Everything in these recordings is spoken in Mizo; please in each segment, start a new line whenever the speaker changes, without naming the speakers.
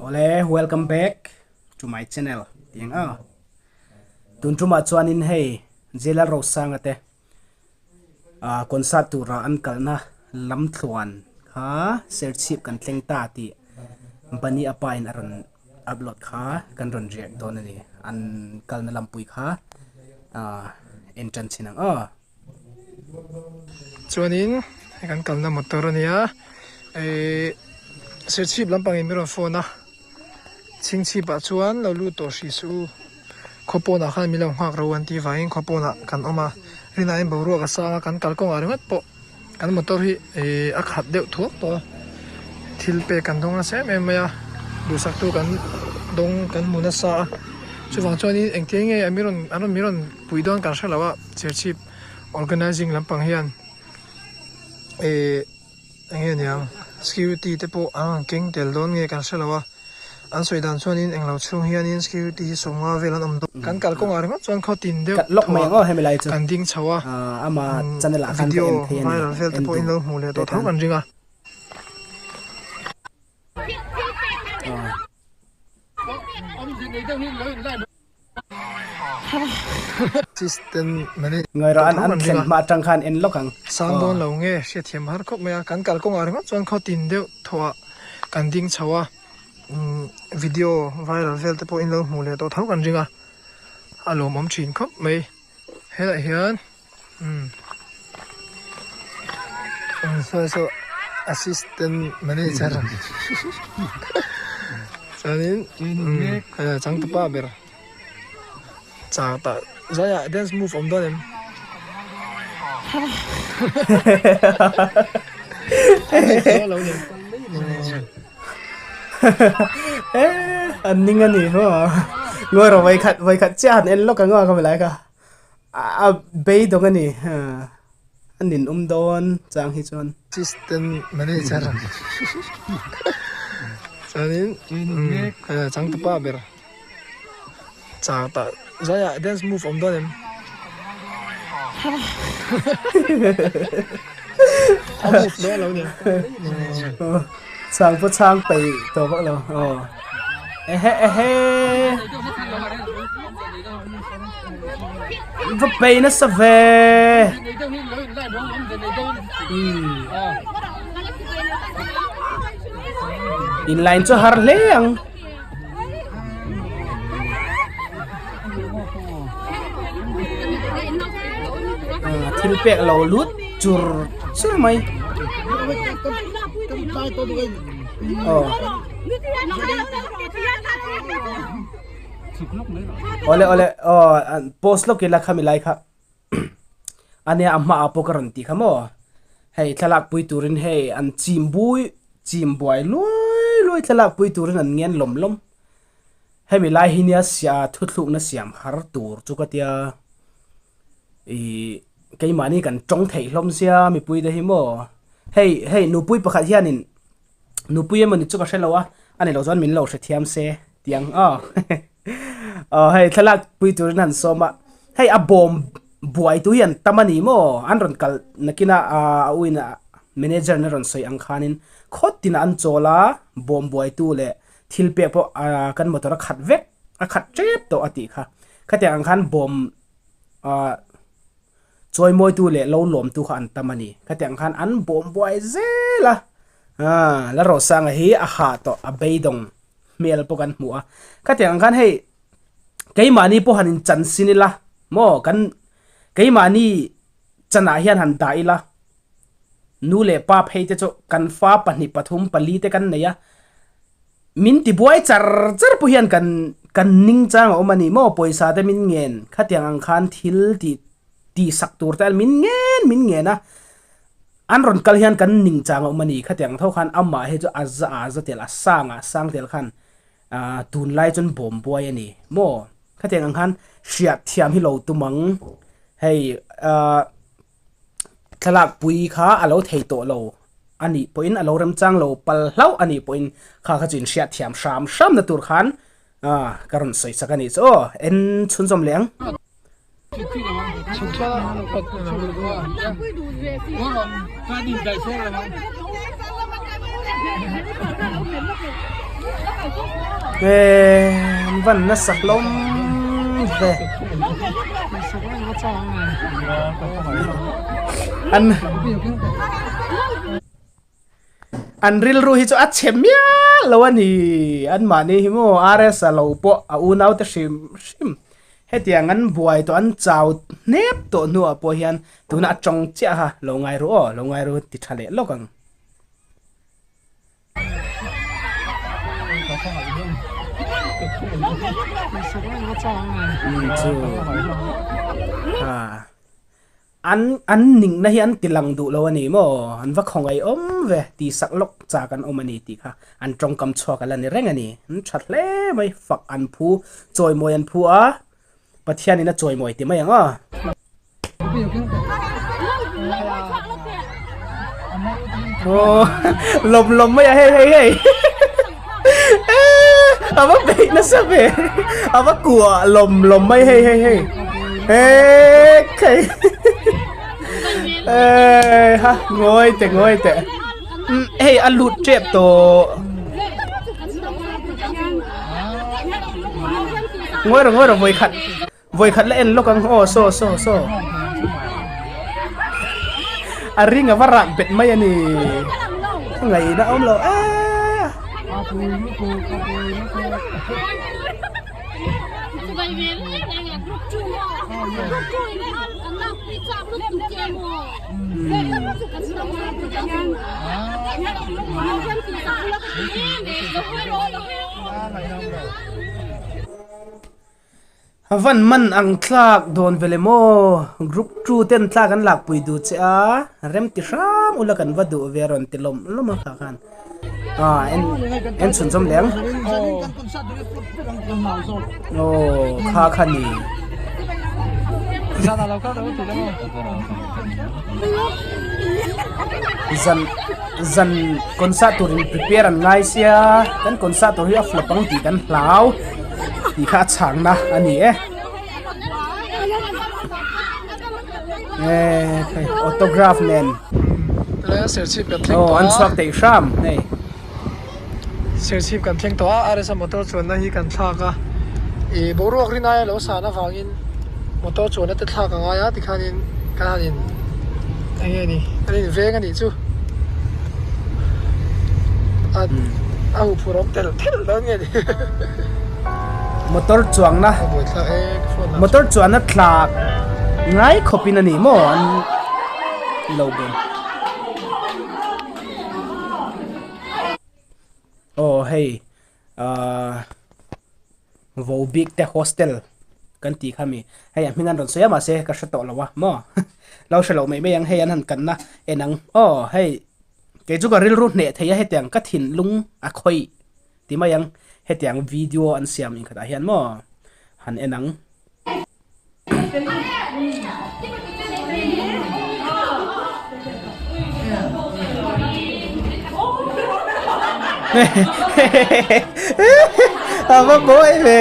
Awle welcome back to my channel tih ang a. Tun tumah chuanin hei Jailer Rosanga te ah concert tura an kalna lamthluan kha Serchhip kan thleng ta tih Bunny a pa in a rawn upload kha kan rawn react dawn a ni. An kalna lampui kha ah en tan chhin ang aw.
Chuanin hei kan kalna motor a nia ihh Serchhip lampangin min rawn phone a chhingchhip ah chuan lo lut tawh hrih suh u khawpawnah khan min lo nghak ro an tih vangin khawpawnah kan awm a rinaiin boruak a sang a kan kalkawngah ringawt pawh kan motor hi ihh a khat deuh thuak tawh a thil pek kan dawng nasa em em mai a duhsaktu kan dawng kan hmu nasa a chuvang chuanin engtin nge an rawn an rawn min rawn pui dawn kan hre lo a Serchhip organising lampang hian ihh eng nge niang security te pawh an rawn keng tel dawn nge kan hre lo a an sawi dan chuanin englo chhung hianin security hi sawmnga vel an awm dawn kan kalkawngah ringawt chuan khaw tin deuh thuah kan ding chho a video viral vel te pawh in lo hmuh leh tawh tho kan ring a.
Ngaihruah an an thlen hma atang khan en lawk ang.
Sang dawn lo nge hriatthiam har khawp mai a, kan kalkawngah ringawt chuan khaw tin deuh thawhah kan ding chho a, video viral vel te pawh in lo hmuh leh tawh tho kan ring a, a lawmawm thin khawp mai helaiah hian. Saw saw assistant manager chuanin changtupa ber char tah zaiah dance move awm dawn em
an ning a ni maw ngawi rawh vawikhat vawikhat chiah han en lawk ang aw ka hmu lai kha. A beidawng a ni a nin awm dawn chang hi chuan.
Assistant manager chuanin changtupa ber char tah zaiah dance move awm dawn em? A move dawn lo ni.
Chang pawh chang peih tawh vak lo aw. Ehe ehe. Va pei nasa ve. In line chu har hle ang. Thil pek lo lut chur chur mai. Aw. Awle awle aw post lawk ila khami lai kha ania a hmaah pawh ka rawn tih kha maw hei thlalak pui turin hei an chim bui chim buai luai luai thlalak pui turin an ngen lawm lawm hemi lai hi nia sia thuthlukna siam har tur chu ka tia ih keimahni kan tawng theih hlawm sia mipui te hi maw hei hei nupui pakhat hianin. Nupui emawni chu ka hre lo a, a ni lo chuan min lo hre thiam se tih ang aw. Aw hei thlalak pui turin han sawm a, hei a bawm buai tu hi an tam a ni maw? An rawn kal nakin a a uin a manager in a rawn sawi ang khanin khawt tinah an chawl a, bawm buai tu leh thil pek pawh kan motor a khat vek a khat tep tawh a tih kha. Khatiang ang khan bawm ah. Chawimawitu leh lo lawmtu kha an tam a ni. Khatiang khan an bawm buai zel a. Aaa, Lalrosanga hi a hah tawh, a beidawng hmel pawh kan hmu a. Khatiang ang khan hei keimahni pawh han inchan sin ila maw, kan keimahni chanah hian han dah ila, nu leh pa phei te chu kan fa pahnih pathum pali te kan nei a. Min ti buai char char pawh hian kan kan ning chang a awm a ni maw pawisa te min ngen khatiang ang khan thil tih tih sak tur te min ngen min ngen a an rawn kal hian kan ning chang a awm a ni khatiang tho khan amah hi chu a za a za tel a sang a sang tel khan ah tunlai chuan bawm buai a ni maw khatiang ang khan hriat thiam hi lo tum ang hei ah. Thlalak pui kha a lo thei tawh lo a nih pawhin a lo remchang lo pal hlauh a nih pawhin kha kha chu in hriat thiam hram hram na tur khan ka rawn sawi chak a nih chu aw en chhunzawm leh ang. Eee an van nasa hlawm ve. An An rilru hi chu a chhe mial lo a ni. Anmahni hi maw RS a lo pawh a unaute hrim hrim hetiang an buai tawh an chau hnep tawh hnuah pawh hian tuna a tawng chiah kha lo ngai ru aw lo ngai ru ti tha leh lawk ang. Umm chu ha. An an ningna hi an ti lang duh lo a ni maw? An va khawngaih awm ve tih sak lawk chak an awm a ni tih kha an tawngkam chhuak a la ni reng a ni. An tha hle mai, fak an phu, chawimawi an phu a, Pathianin a chawimawi ti mai ang aw. Aw lawm lawm mai a hei hei hei a va beih nasa ve a va kuah lawm lawm mai hei hei hei ekhei eh ha ngawi teh ngawi teh hei a lut tep tawh ngawi rawh ngawi rawh vawikhat. Vawikhat la en lawk ang aw saw saw saw a ring a va rak bet mai a ni ngaihna a awm lo eee A van man ang tlak dawn ve le maw? Group two ten tlak an lakpui duh che a, rem ti hram ula kan va duh ve a rawn ti lawm lawm a kha khan. Ah en en chhun chawm leng. Aw kha kha ni. Zan zan concert turin prepare an ngai sia kan concert tur hi a flop ang tih kan hlau. Tih kha a chhangna a ni e. Eee hei autograph nen.
Serchhip kan thleng tawh a.
Aw an chhuak theih hram hei.
Serchhip kan thleng tawh a RSA motor chuanna hi kan thlak a. Ih boruak rin aia lo san avangin motor chuanna te thlak a ngai a tikhanin kan han in eng nge ni kan in veng a nih chu. A a huphurh awm tel tel dawn nge ni.
Motor chuangna motor chuanna thla ngai khawpin a ni maw an lo bawm. Aw hei ahh vo bik te hostel kan tih kha mi hei a hming an rawn sawi a mahse ka hre tawh lo a maw lo hre loh mai mai ang hei an han kanna en ang aw hei kei chu ka rilru hneh thei a hetiang ka thinlung a khawih ti mai ang hetiang video an siam inkhatah hian maw han en ang. A va mawi ve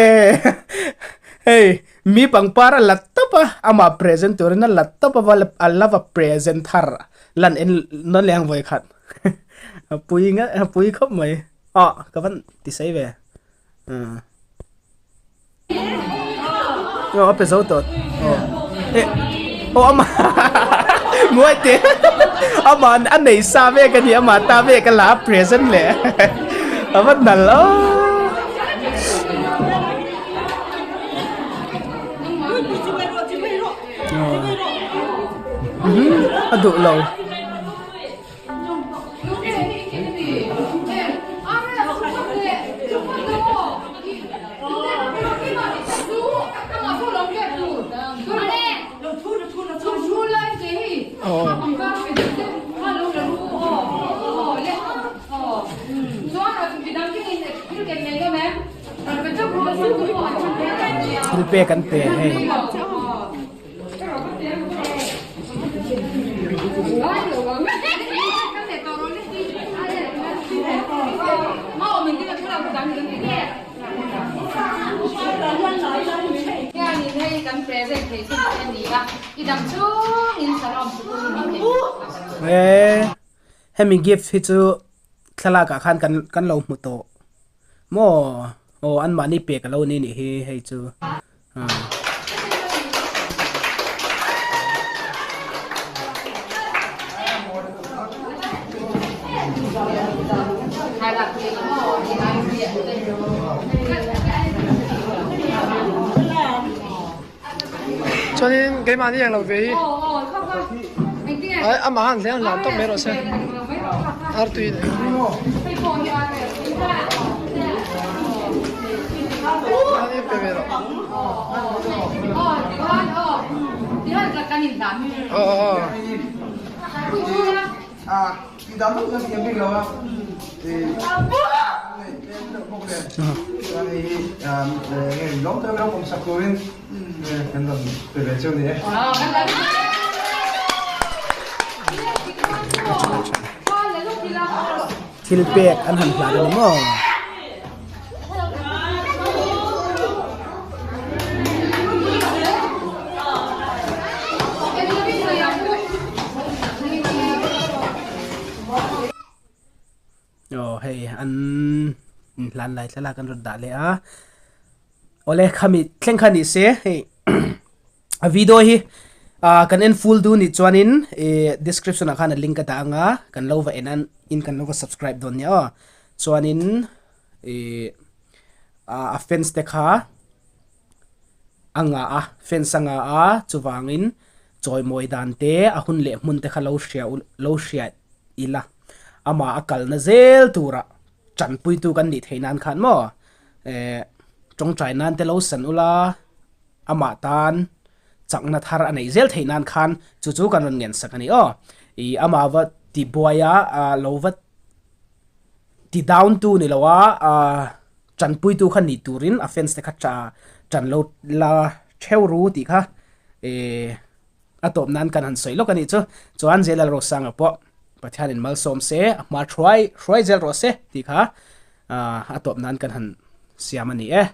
hei mi pangpar a la tawp a amah present turin a la tawp a a la va present thar lan en nawn leh ang vawikhat a pui nge a pui khawp mai ah ka van ti sawi ve ah. Aw a pe zo tawh aw eh aw ama muai te ama a nei sa vek a ni ama ta vek a la a present leh a va nal aw a duh lo. Thil pek an pe hei. Hemi gift hi chu thlalak ah khan kan lo hmu tawh. Maw aw anmahni pek alo ni nih hi hei chu
Chuanin keimahni ang lo ve hi amah han hle hlan tawp mai rawh se artui pe ve rawh aw aw
Thil pek an han hlan a ni maw? Aw hei an inhlan lai thlalak an rawn dah leh a awle khami thleng kha ni se hei a video hi ah kan en full duh nih chuanin ih description ah khan a link a dah anga kan lo va en an in kan lo va subscribe dawn nia aw chuanin ih ah a fans te kha a ngah a fans a ngah a chuvangin chawimawi dan te a hun leh hmun te kha lo hria lo hria ila amah a kalna zel turah tanpuitu kan nih theih nan khan maw eh tawngtai nan te lo san ula. Amah tan chakna thar a neih zel theih nan khan chu chu kan rawn ngen sak a ni aw. Ih amah va ti buai a, lo va ti down tu ni lo a, tanpui tu kha ni turin a fans te kha tan lo la theu ru tih kha ih a tawp nan kan han sawi lawk a nih chu. Chuan J Lalrosanga pawh Pathianin malsawm se, a hma thuai hruai zel rawh se tih kha a tawp nan kan han siam a ni e.